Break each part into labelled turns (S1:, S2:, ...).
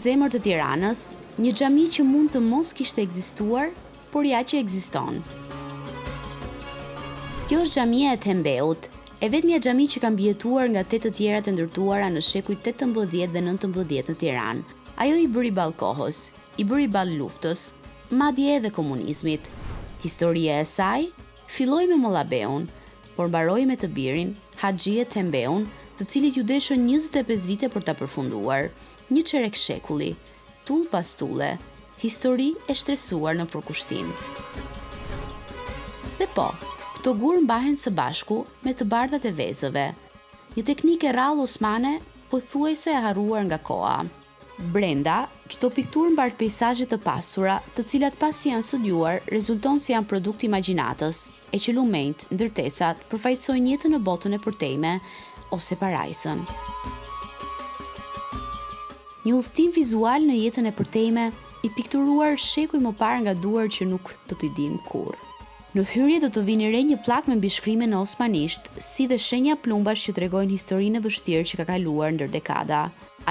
S1: zemër të Tiranës, një xhami që mund të mos kishte ekzistuar, por ja që ekziston. Kjo është xhamia e Et'hem Beut, e vetmja xhami që ka mbijetuar nga tetë të tjerat e ndërtuara në shekujt 18 dhe 19 në Tiranë. Ajo i bëri ballë kohës, i bëri ballë luftës, madje edhe komunizmit. Historia e saj filloi me Molla Beun, por mbaroi me të birin, Haxhi Et'hem Beun, të cilit iu deshën 25 vite për ta përfunduar. Një çerek shekulli, tullë pas tulle, histori e shtresuar në përkushtim. Dhe po, këto gurë mbahen së bashku me të bardhat e vezëve. Një teknikë e rrallë osmane, pothuajse e harruar nga koha. Brenda, çdo pikturë mbart peisazhe të pasura, të cilat pasi janë studiuar, rezulton se janë produkt i imagjinatës, e që lumenjtë, ndërtesat, përfaqësojnë jetën në botën e përtejme, ose parajsën. Një udhëtim vizual në jetën e përtejme, i pikturuar shekuj më parë nga duar që nuk do t'i dimë kurrë. Në hyrje do të vini re një pllakë me mbishkrime në osmanisht, si dhe shenja plumbash që tregojnë historinë e vështirë që ka kaluar ndër dekada.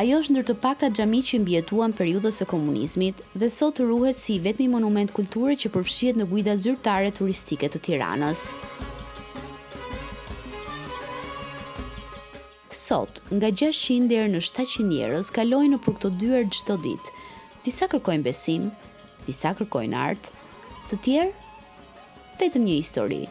S1: Ajo është ndër të paktat xhami që i mbijetuan periudhës së komunizmit dhe sot ruhet si i vetmi monument kulture që përfshihet në guidat zyrtare turistike të Tiranës. Sot, nga 600 deri në 700 njerëz kalojnë nëpër këto dyer çdo ditë. Disa kërkojnë besim, disa kërkojnë art, të tjerë vetëm një histori.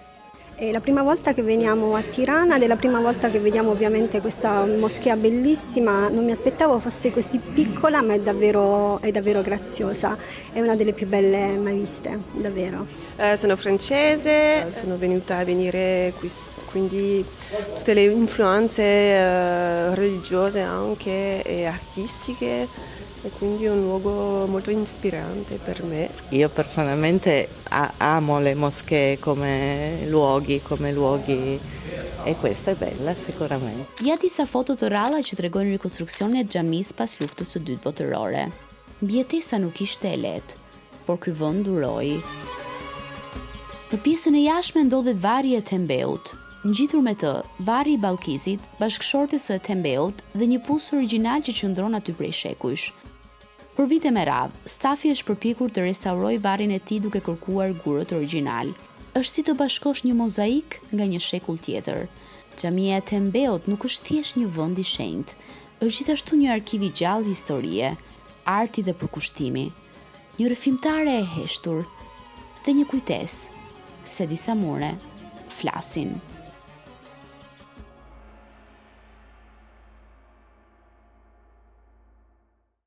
S2: È la prima volta che veniamo a Tirana ed è la prima volta che vediamo ovviamente questa moschea bellissima. Non mi aspettavo fosse così piccola, ma è davvero, è davvero graziosa. È una delle più belle mai viste, davvero.
S3: Eh, sono francese, sono venuta a venire qui, quindi tutte le influenze eh, religiose anche e artistiche e quindi è un luogo molto ispirante per me.
S4: Io personalmente amo le moschee come luoghi, come luoghi e questa è bella sicuramente.
S1: Ja disa foto të rralla që tregojnë rikonstruksionin e xhamisë pas luftës së dytë botërore. Mbijetesa nuk ishte e lehtë, por ky vend duroi. Në pjesën e jashtme ndodhet varri i Et'hem Beut. Ngjitur me të, varri i Ballkizit, bashkëshortes së Et'hem Beut dhe një pus origjinal që qëndron aty prej shekujsh. Për vite me radhë, stafi është përpjekur të restaurojë varrin e tij duke kërkuar gurët origjinal. Është si të bashkosh një mozaik nga një shekull tjetër. Xhamia e Et'hem Beut nuk është thjesht një vend i shenjtë, është gjithashtu një arkiv i gjallë historie, arti dhe përkushtimi. Një rrëfimtare e heshtur dhe një kujtesë se disa mure flasin.